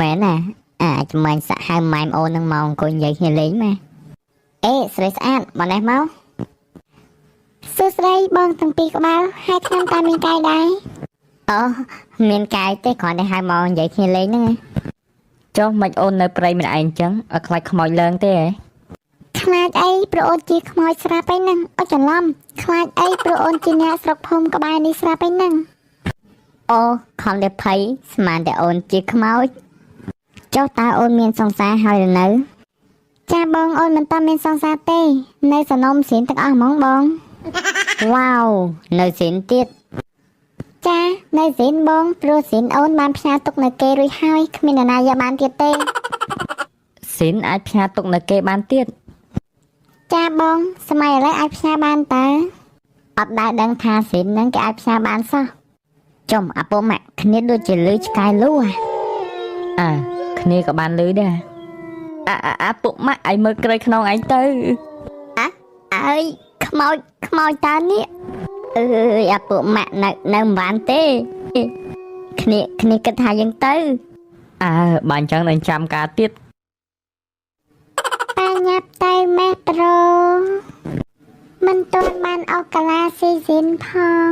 Speaker 1: មែនណាអាចចាំញ់សាក់ហៅម៉ែមអូននឹងមកអង្គុយនិយាយគ្នាលេងម៉ែអេស្រីស្អាតមកនេះមក
Speaker 4: សួស្តីបងទាំងពីរក្បាលហើយខ្ញុំតាមមានកាយដែរ
Speaker 1: អូមានកាយទេគ្រាន់តែហៅមកនិយាយគ្នាលេងហ្នឹងឯង
Speaker 5: ចុះមិនអូននៅព្រៃម្នាក់ឯងអញ្ចឹងអត់ខ្លាចខ្មោចឡើងទេហ៎
Speaker 4: ខ្លាចអីព្រោះអូនជាខ្មោចស្រាប់ឯហ្នឹងអូច្រឡំខ្លាចអីព្រោះអូនជាអ្នកស្រុកភូមិក្បែរនេះស្រាប់ឯហ្នឹង
Speaker 1: អូខំតែភ័យស្មានតែអូនជាខ្មោចចុះតើអូនមានសង្សារហើយឬនៅ
Speaker 4: ចាបងអូនមិនតមានសង្សារទេ នៅសនំសៀនទាំងអស់ហ្មងបង
Speaker 1: វ៉ាវនៅសិនទៀត
Speaker 4: ចានៅសៀនបងព្រោះសៀនអូនបានផ្ញើទុកនៅគេរួចហើយគ្មាននរណាយកបានទៀតទេ
Speaker 5: ស៊ីនអាចផ្ញើទុកនៅគេបានទៀត
Speaker 4: ចាបងសម័យឥឡូវអាចផ្ញើបានតើ
Speaker 1: អត់ដែលដឹងថាសិនហ្នឹងគេអាចផ្ញើបានសោះចំអាពូម៉ាក់គ្នាដូចជាលឺឆ្កែលូហ៎
Speaker 5: អើគ្នាក៏បានលឺដែរអាអាអាពុកម៉ាក់ឯងមើលក្រៃខ្នងឯងទៅ
Speaker 1: អើយខ្មោចខ្មោចតើនេះអើយអាពូម៉ាក់នៅនៅមិនបានទេគ្នាគ្នាគិតថាយើងទៅ
Speaker 5: អើបើអញ្ចឹងនឹងចាំការទៀត
Speaker 4: បាញាប់ទៅម៉េះប្រូមិនទាន់បានអុកកាឡាស៊ីស៊ីនផង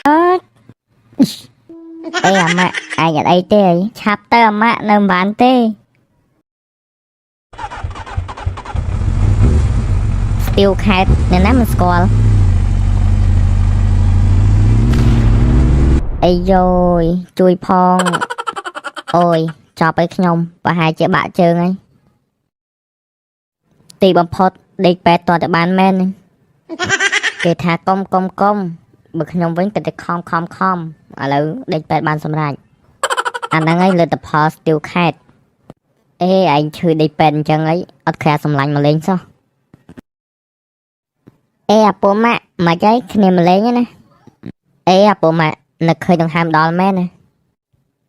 Speaker 1: អឺអេអាម៉ាក់ឯងអត់អីទេអីឆាប់ទៅអាម៉ាក់នៅមិនបានទេស្ទាវខេតអ្នកណាមិនស្គាល់អីយយជួយផងអូយចប់ឲ្យខ្ញុំប្រហែលជាបាក់ជើងហើយទីបំផុតដេកប៉ែតតតែបានមែនហ្នឹងគេថាកុំកុំកុំបើខ្ញុំវិញគិតតែខំខំខំឥឡូវដេកប៉ែតបានសម្រេចអាហ្នឹងហើយលទ្ធផលស្ទាវខេតអេឯងឈឺដេកប៉ែតអញ្ចឹងអីអត់ក្រាសម្លាញ់មកលេងសោះអេអាពូម៉ាក់មកចៃគ្នាមកលេងណាអេអាពូម៉ាក់នឹកឃើញដង្ហើមដល់មែនណា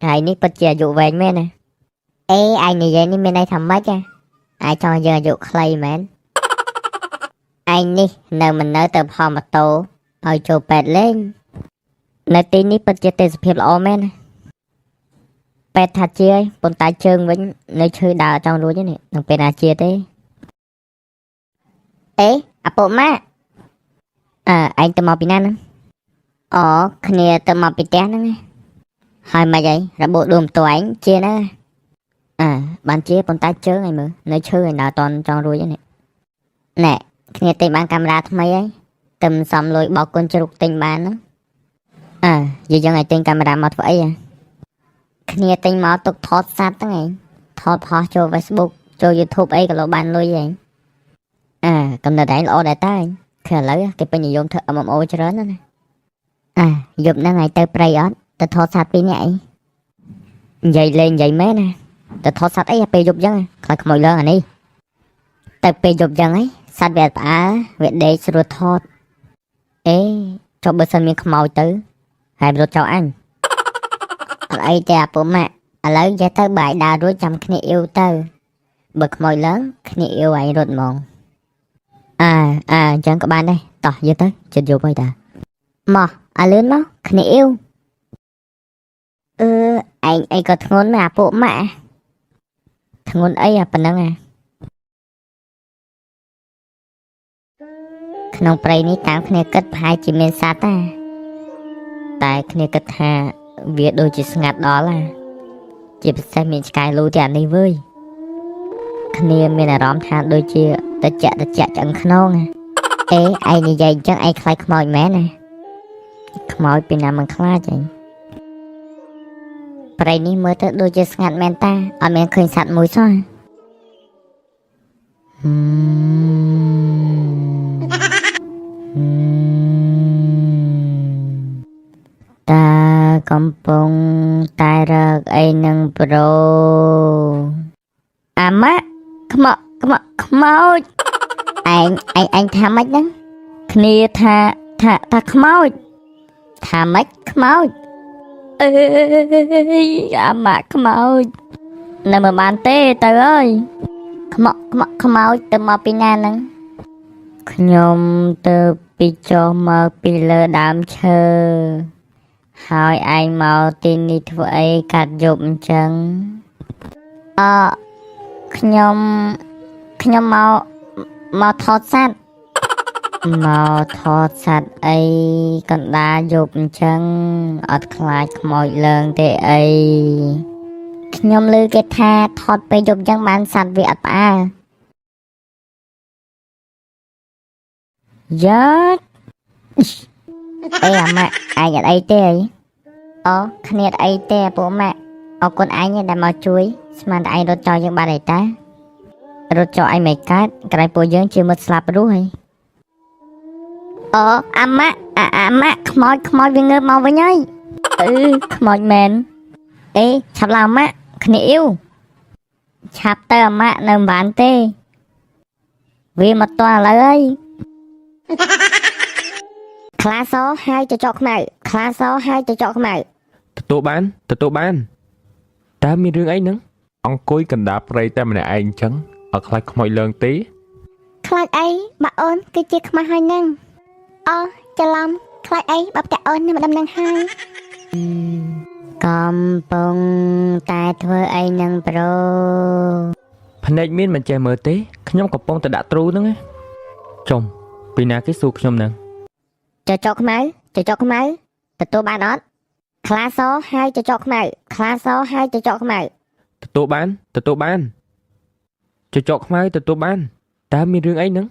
Speaker 1: ថ្ងៃនេះពិតជាអាយុវែងមែនណាអេឯងនិយាយនេះមានន័យថាម៉េចហ៎ឯងចង់ឲ្យយើងអាយុខ្លីមែនឯងនេះនៅមិននៅទៅផលម៉ូតូឲ្យចូលពេទ្យលេងនៅទីនេះពិតជាទេសភាពល្អមែនណាពេទ្យថាជាហើយប៉ុន្តែជើងវិញនៅឈឺដើរអត់ចង់រួចទេនេះនឹងពេលណាជាទេអេអាពូម៉ាក់អើឯងទៅមកពីណាហ្នឹងអូគ្នាទៅមកពីផ្ទះហ្នឹងឯងហើយម៉េចអីរបួសដួលម៉ូតូឯងជាណាអើបានជាប៉ុន្តែជើងឯងមើលនៅឈឺឯងដើរតន់ចង់រួចទេនេះណែគ្នាទិញបានកាមេរ៉ាថ្មីហើយទឹមសំលុយបោកគុណជ្រុកទិញបានហ្នឹងអើយាយយើងឲ្យទិញកាមេរ៉ាមកធ្វើអីហ៎គ្នាទិញមកទុកថតសត្វហ្នឹងឯងថតផុសចូល Facebook ចូល YouTube អីក៏លោកបានលុយឯងអើកំណត់ឯងល្អដែរតើឯងគឺឥឡូវគេពេញនិយមធ្វើ MMO ច្រើនណាស់ណាអើយប់ហ្នឹងឯងទៅព្រៃអត់ទៅថតសត្វពីរនាក់អីនិយាយលេងនិយាយមែនណាទៅថតសត្វអីពេលយប់ចឹងខ្លាចខ្មោចឡើងអានេះទៅពេលយប់ចឹងឯងសត្វវាអត់ផ្អើលវាដេកស្រួលថតអេចុះបើសិនមានខ្មោចទៅហើយរត់ចោលអញអត់អីទេអាពុម៉ាក់ឥឡូវចេះទៅបាយដើររួចចាំគ្នាអ៊ីវទៅបើខ្មោចឡើងគ្នាអ៊ីវឯងរត់ហ្មងអើអើអញ្ចឹងក៏បានដែរតោះយើងទៅចិត្តយប់ហើយតាមកឲ្យលឿនមកគ្នាអ៊ីវអឺឯងអីក៏ធ្ងន់ណាស់អាពុម៉ាក់ធ្ងន់អីអាប៉ុណ្ណឹងអាក្នុងព្រៃនេះតាមគ្នាគិតប្រហែលជាមានសត្វតាតែគ្នាគិតថាវាដូចជាស្ងាត់ដល់ណាជាពិសេសមានឆ្កែលូទៀតអានេះវើយគ្នាមានអារម្មណ៍ថាដូចជាតិចតិចឆ្អឹងខ្នងណាអេឯងនិយាយអញ្ចឹងឯងខ្លាចខ្មោចមែនណាខ្មោចពីណាមិនខ្លាចឯងព្រៃនេះមើលទៅដូចជាស្ងាត់មែនតាអត់មានឃើញសត្វមួយសោះហឹម តាកំពុងតែរកអីនឹងប្រូអាម៉ាក់ខ្មោ ខ្មោខ្មោចឯងឯងឯងថាម៉េចហ្នឹងគ្នាថាថាថាខ្មោចថាម៉េចខ្មោចអើយអាម៉ាក់ខ្មោចនៅមិនបានទេទៅអើយខ្មោចខ្មោចខ្មោចទៅមកពីណាហ្នឹងខ្ញុំទៅពីចុះមកពីលើដើមឈើហើយឯងមកទីនេះធ្វើអីកាត់យប់អញ្ចឹងអខ្ញុំខ្ញុំមកមកថតសត្វមកថតសត្វអីកណ្ដាលយប់អញ្ចឹងអត់ខ្លាចខ្មោចលើងទេអីខ្ញុំឮគេថាថតពេលយប់អញ្ចឹងបានសត្វវាអត់ផ្អើលយ៉ាអេអាម៉ាក់ឯងអត់អីទេអីអូគ្នាអត់អីទេអាពួកម៉ាក់អរគុណឯងដែលមកជួយស្មានតែឯងរត់ចោលយើងបាត់អីតារត់ចោលឯងមិនកើតក្រែងពួកយើងជាមិត្តស្លាប់រស់ហីអូអាម៉ាក់អាអាម៉ាក់ខ្មោចខ្មោចវាងើបមកវិញហើយអឺខ្មោចមែនអេឆាប់ឡើងម៉ាក់គ្នាអ៊ីវឆាប់ទៅអាម៉ាក់នៅមិនបានទេវាមកតឥឡូវហើយ ខ្លាសហើយចចកខ្មៅខ្លាសហើយចចកខ្មៅ
Speaker 2: ទទួលបានទទួលបានតើមានរឿងអីហ្នឹង
Speaker 3: អង្គុយកណ្ដាលព្រៃតែម្នាក់ឯងអញ្ចឹងអត់ខ្លាចខ្មោចលើងទេ
Speaker 4: ខ្លាចអីបើអូនគឺជាខ្មាស់ហើយហ្នឹងអូច្រឡំខ្លាចអីបើផ្ទះអូននៅម្ដុំហ្នឹងហើយ
Speaker 1: កំពុងតែធ្វើអីនឹងប្រូ
Speaker 2: ភ្នែកមានមិនចេះមើលទេខ្ញុំកំពុងតែដាក់ទ្រូហ្នឹងណាចុំពីណាគេសួរខ្ញុំហ្នឹង
Speaker 1: ចចកខ្មៅចចកខ្មៅទទួលបានអត់ខ្លាសហើយចចកខ្មៅខ្លាសហើយចចកខ្មៅ
Speaker 2: ទទួលបានទទួលបានចចកខ្មៅទទួលបានតើមានរឿងអីហ្នឹង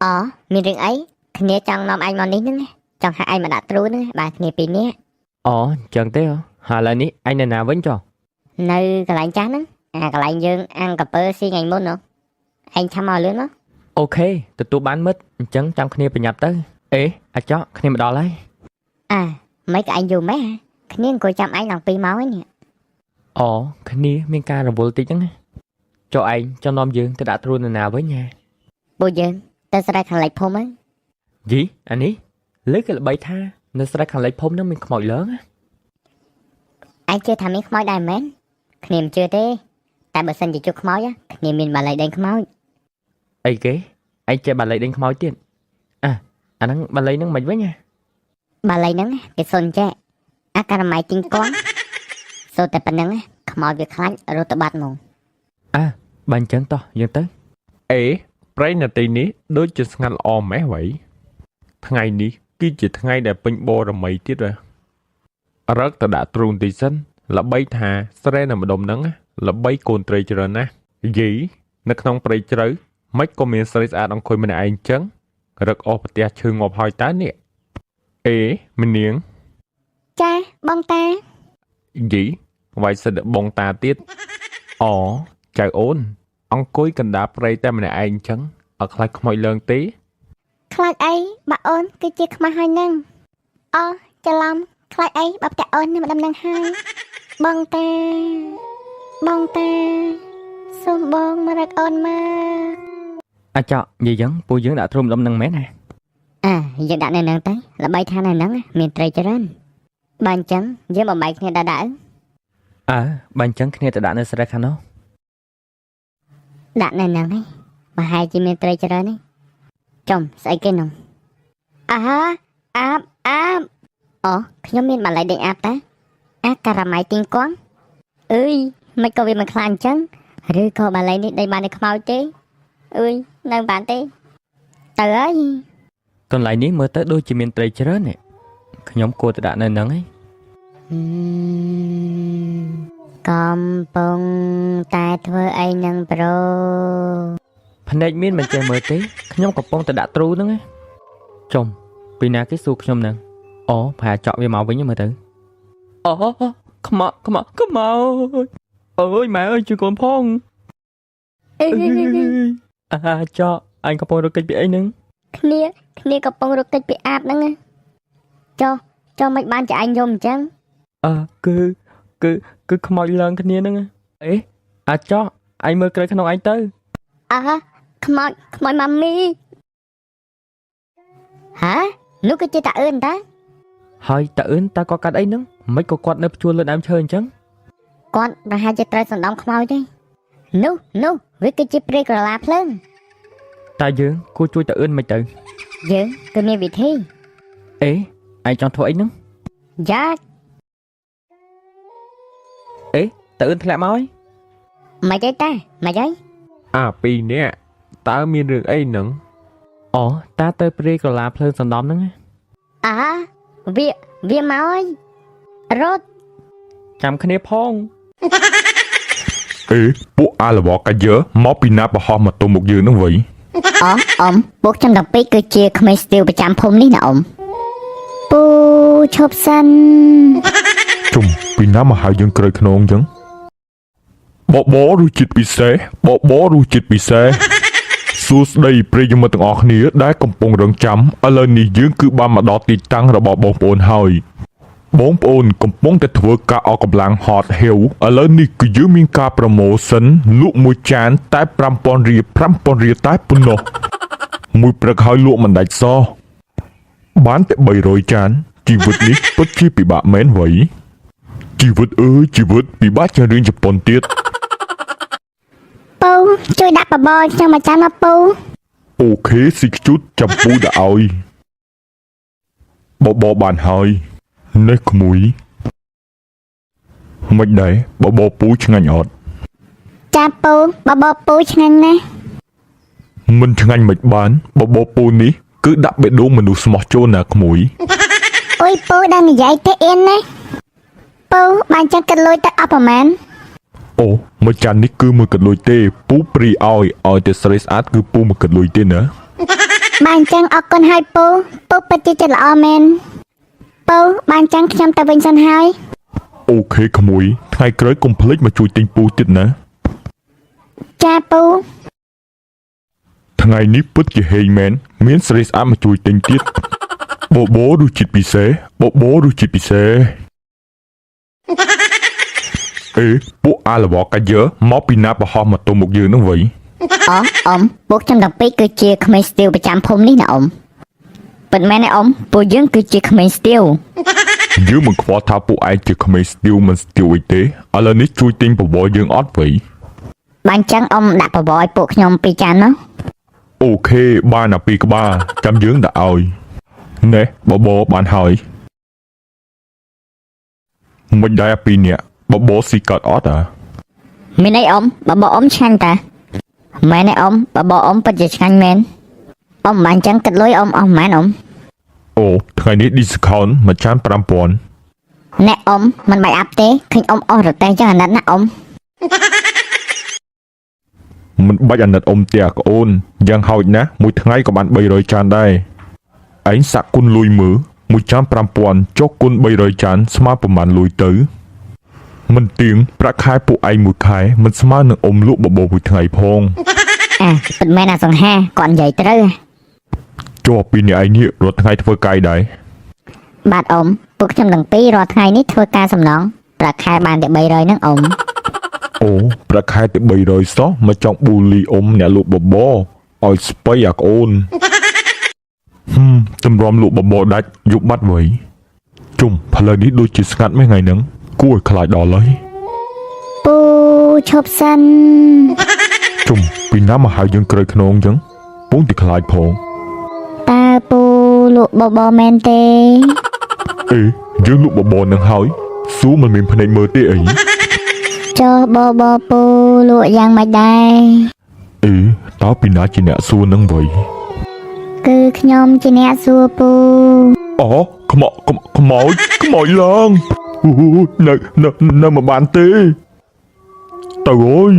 Speaker 1: អូមានរឿងអីគ្នាចង់នាំឯងមកនេះហ្នឹងណាចង់ហៅឯងមកដាក់ទ្រូហ្នឹងណាបាទគ្នាពីរនាក់
Speaker 2: អូអញ្ចឹងទេហ៎ហើយឥឡូវនេះឯងនៅណាវិញចុះ
Speaker 1: នៅកន្លែងចាស់ហ្នឹងអាកន្លែងយើងអាំងកាពើស៊ីថ្ងៃមុនហ៎ឯងឆាំមកលឿនមក
Speaker 2: អូខេទទួលបានមិត្តអញ្ចឹងចាំគ្នាប្រញាប់ទៅអេអាចកគ្នាមកដល់ហើយ
Speaker 1: អាមិនក៏ឯងយូរម៉េះហ៎គ្នាអង្គុយចាំឯងឡើង2ម៉ោងហើយនេះ
Speaker 2: អូគ្នាមានការរវល់តិចហ្នឹងណាចុះឯងចង់នាំយើងទៅដាក់ទ្រូនៅណាវិញហ៎
Speaker 1: ពួកយើងទៅស្រែខាងលិចភូមិហ្នឹង
Speaker 2: យីអានេះលើកគេល្បីថានៅស្រែខាងលិចភូមិហ្នឹងមានខ្មោចលើងណា
Speaker 1: ឯងជឿថាមានខ្មោចដែរមែនគ្នាមិនជឿទេតែបើសិនជាជួបខ្មោចáគ្នាមានបាលីដេញខ្មោច
Speaker 2: អីគេឯងចេះបាលីដេញខ្មោចទៀតអាអាហ្នឹងបាលីហ្នឹងមិនវិញហ៎
Speaker 1: បាលីហ្នឹងគេសុនចេះអាករម៉ៃទីងគង់សូត្រតែប៉ុណ្្នឹងណាខ្មោចវាខ្លាចរត់ទៅបាត់ហ្មង
Speaker 2: បើអញ្ចឹងតោះយើងទៅ
Speaker 3: អេព្រៃនៅទីនេះដូចជាស្ងាត់ល្អម៉េះវ៉ៃថ្ងៃនេះគឺជាថ្ងៃដែលពេញបរមីទៀតហ៎រឹកទៅដាក់ទ្រូងទីសិនល្បីថាស្រែនៅម្ដុំហ្នឹងណាល្បីកូនត្រីច្រើនណាស់យីនៅក្នុងព្រៃជ្រៅមិនក៏មានស្រីស្អាតអង្គុយម្នាក់ឯងចឹងរឹកអស់ប្រទះឈឺងាប់ហើយតើនេះអេម្នាង
Speaker 4: ចាបងតា
Speaker 3: យីវាយសិតតែបងតាទៀតអូចៅអូន អង្គុយកណ្ដាលព្រៃតែម្នាក់ឯងចឹងអត់ខ្លាចខ្មោចលើងទេ
Speaker 4: ខ្លាចអីបើអូនគឺជាខ្មាស់ហើយហ្នឹងអូច្រឡំខ្លាចអីបើផ្ទះអូននៅម្ដុំហ្នឹងហើយបងតាបងតាសូមបងមករកអូនមក
Speaker 2: អាចកនិយាយចឹងពួកយើងដាក់ទ្រូម្ដុំហ្នឹងមែនណា
Speaker 1: អាយើងដាក់នៅហ្នឹងទៅល្បីថានៅហ្នឹងណាមានត្រីច្រើនបើអញ្ចឹងយើងបំបែកគ្នាដាក់ដាក់
Speaker 2: អើបើអញ្ចឹងគ្នាទៅដាក់នៅស្រែខាងនោះ
Speaker 1: ដាក់នៅហ្នឹងហីប្រហែលជាមានត្រីច្រើនហីចំស្អីគេនោះអាហាអាបអាបអូខ្ញុំមានបាលីដេញអាបតាអាការ៉ាម៉ៃទីងគង់អើយមិនក៏វាមិនខ្លាចអញ្ចឹងឬក៏បាលីនេះដេញបានតែខ្មោចទេអើយនៅមិនបានទេទៅហើយក
Speaker 2: ន្លែងនេះមើលទៅដូចជាមានត្រីច្រើននេះខ្ញុំគួរទៅដាក់នៅហ្នឹងឯង
Speaker 1: កំពុងតែធ្វើអីនឹងប្រូ
Speaker 2: ភ្នែកមានមិនចេះមើលទេខ្ញុំកំពុងតែដាក់ទ្រូហ្នឹងណាចុំពីណាគេសួរខ្ញុំហ្នឹងអូប្រហែលចក់វាមកវិញមើលទៅអូខ្មោចខ្មោចខ្មោចអើយម៉ែអើយជួយកូនផង
Speaker 1: អឺ
Speaker 2: អាចក់អញកំពុងរត់គេចពីអីហ្នឹង
Speaker 1: គ្នាគ្នាកំពុងរត់គេចពីអាបហ្នឹងណាចុះចុះមិនបានជាឯងយំអញ្ចឹង
Speaker 2: អើគឺគឺគឺខ្មោចឡើងគ្នាហ្នឹងណាអេអាចក់អញមើលក្រៅក្នុងអញទៅ
Speaker 1: អើខ្មោចខ្មោចម៉ាមីហានោះគឺជាតាអឿនតា
Speaker 2: ហើយតាអឿនតើគាត់កាត់អីហ្នឹងមិនក៏គាត់នៅព្យួរលើដើមឈើអញ្ចឹង
Speaker 1: គាត់ប្រហែលជាត្រូវសណ្ដំខ្មោចទេនោះនោះវាគឺជាព្រាយក្រឡាភ្លើង
Speaker 2: តើយើងគួរជួយតាអឿនមិនទៅ
Speaker 1: យើងគឺមានវិធី
Speaker 2: អេឯងចង់ធ្វើអីហ្នឹង
Speaker 1: យ៉ា
Speaker 2: អេតាអឿនធ្លាក់មកហើយ
Speaker 1: មិនអីតាមិនអី
Speaker 3: អាពីរនាក់តើមានរឿងអីហ្នឹង
Speaker 2: អូតាទៅព្រាយក្រឡាភ្លើងសណ្ដំហ្នឹងណា
Speaker 1: អើវាវាមកហើយរត់
Speaker 2: ចាំគ្នាផង
Speaker 3: អេពួកអាឡវកាយើមកពីណាប្រហោះមកទល់មុខយើងហ្នឹងវៃ
Speaker 1: អូអ៊ំពួកខ្ញុំទាំងពីរគឺជាក្មេងស្ទាវប្រចាំភូមិនេះណាអ៊ំ
Speaker 4: ពូឈប់សិន
Speaker 3: ជុំពីណាមកហៅយើងក្រោយខ្នងអញ្ចឹងបបររសជាតិពិសេសបបររសជាតិពិសេស សួស្តីប្រិយមិត្តទាំងអស់គ្នាដែលកំពុងរងចាំឥឡូវនេះយើងគឺបានមកដល់ទីតាំងរបស់បងប្អូនហើយបងប្អូនកំពុងតែធ្វើការអอกកម្លាំងហត់ហៀវឥឡូវនេះគឺយើងមានការប្រម៉ូសិនលក់មួយចានតែ5000រៀល5000រៀលតែប៉ុណ្ណោះមួយព្រឹកហើយលក់មិនដាច់សោះបានតែ300ចានជីវិតនេះពិតជាពិបាកមែនវៃជីវិតអើយជីវិតពិបាកជាងរឿងជប៉ុនទៀត
Speaker 4: ពូជួយដាក់បបរខ្ញុំមួយចានមកពូ
Speaker 3: OK ស៊ីខ្ជូតចាំពូដាក់ឲ្យបបរបានហើយនេះក្មួយមិនដែរបបរពូឆ្ងាញ់អត់
Speaker 4: ចាពូបបរពូឆ្ងាញ់ណាស់
Speaker 3: មិនឆ្ងាញ់មិនបានបបរពូនេះគឺដាក់បេះដូងមនុស្សស្មោះចូលណាក្មួយ
Speaker 4: អុយពូដល់និយាយទេអៀនណាស់ពូបានចឹងគិតលុយទៅអស់ប្រហែល
Speaker 3: អូមួយចាននេះគឺមួយកន្លុយទេពូព្រីឲ្យឲ្យតែស្រីស្អាតគឺពូមួយកន្លុយទេណា
Speaker 4: បានចឹងអរគុណហើយពូពូពិតជាចិត្តល្អមែនពូបានចឹងខ្ញុំទៅវិញសិនហើយ
Speaker 3: OK ក្មួយថ្ងៃក្រោយកុំភ្លេចមកជួយទិញពូទៀតណា
Speaker 4: ចាពូ
Speaker 3: ថ្ងៃនេះពិតជាហេងមែនមានស្រីស្អាតមកជួយទិញទៀតបបររសជាតិពិសេសបបររសជាតិពិសេសអេពួកអាឡវកាយើមកពីណាប្រហោះមកទល់មុខយើងហ្នឹងវៃ
Speaker 1: អូអ៊ំពួកខ្ញុំទាំងពីរគឺជាក្មេងស្ទាវប្រចាំភូមិនេះណាអ៊ំពិតមែនទេអ៊ំពួកយើងគឺជាក្មេងស្ទាវ
Speaker 3: យើងមិនខ្វល់ថាពួកឯងជាក្មេងស្ទាវមិនស្ទាវអីទេឥឡូវនេះជួយទិញបបរយើងអត់វៃ
Speaker 1: បានចឹងអ៊ំដាក់បបរឲ្យពួកខ្ញុំពីរចានមក
Speaker 3: OK បានអាពីរក្បាលចាំយើងដាក់ឲ្យណែបបរបានហើយមិនដែរអាពីរនាក់បបរស៊ីកាត់អត់អា
Speaker 1: មានអីអ៊ំបបរអ៊ំឆ្ងាញ់តាមែនទេអ៊ំបបរអ៊ំពិតជាឆ្ងាញ់មែនអ៊ំបានចឹងគិតលុយអ៊ំអស់ប៉ុន្មានអ៊ំ
Speaker 3: អូថ្ងៃនេះ discount មួយចាន5000
Speaker 1: ណែអ៊ំមិនបាច់អាប់ទេឃើញអ៊ំអស់រទេះចឹងអាណិតណាអ៊ំ
Speaker 3: មិនបាច់អាណិតអ៊ំទេអាក្អូនយ៉ាងហោចណាស់មួយថ្ងៃក៏បាន300ចានដែរឯងសាក់គុណលុយមើលមួយចាន5000ចុះគុណ300ចានស្មើប្រមាណលុយទៅមិនទៀងប្រាក់ខែពួកឯងមួយខែមិនស្មើនឹងអ៊ំលក់បបរមួយថ្ងៃផង
Speaker 1: អាពិតមែនអាសង្ហាគាត់និយាយត្រូវ
Speaker 3: ចុះពីនេះឯងនេះរាល់ថ្ងៃធ្វើកាយដែរ
Speaker 1: បាទអ៊ំពួកខ្ញុំទាំងពីររាល់ថ្ងៃនេះធ្វើការសំណងប្រាក់ខែបានតែ300ហ្នឹងអ៊ំ
Speaker 3: អូប្រាក់ខែតែ300សោះមកចង់ប៊ូលីអ៊ំអ្នកលក់បបរឲ្យស្បៃអាក្អូនហឹមតម្រាំលក់បបរដាច់យប់បាត់វៃជុំផ្លូវនេះដូចជាស្ងាត់មែនថ្ងៃហ្នឹងគួរឲ្យខ្លាចដល់ហើយ
Speaker 4: ពូឈប់សិន
Speaker 3: ជុំពីណាមកហៅយើងក្រោយខ្នងអញ្ចឹងពងតែខ្លាចផង
Speaker 4: តើពូលក់បបរមែនទេ
Speaker 3: អេយើងលក់បបរនឹងហើយស៊ូមិនមានភ្នែកមើលទេអី
Speaker 4: ចុះបបរពូលក់យ៉ាងម៉េចដែរ
Speaker 3: អេតើពីណាជាអ្នកសួរនឹងវៃ
Speaker 4: គឺខ្ញុំជាអ្នកសួរពូ
Speaker 3: អូខ្មោចខ្មោចខ្មោចឡើងអូនៅនៅនៅមិនបានទេទៅអើយ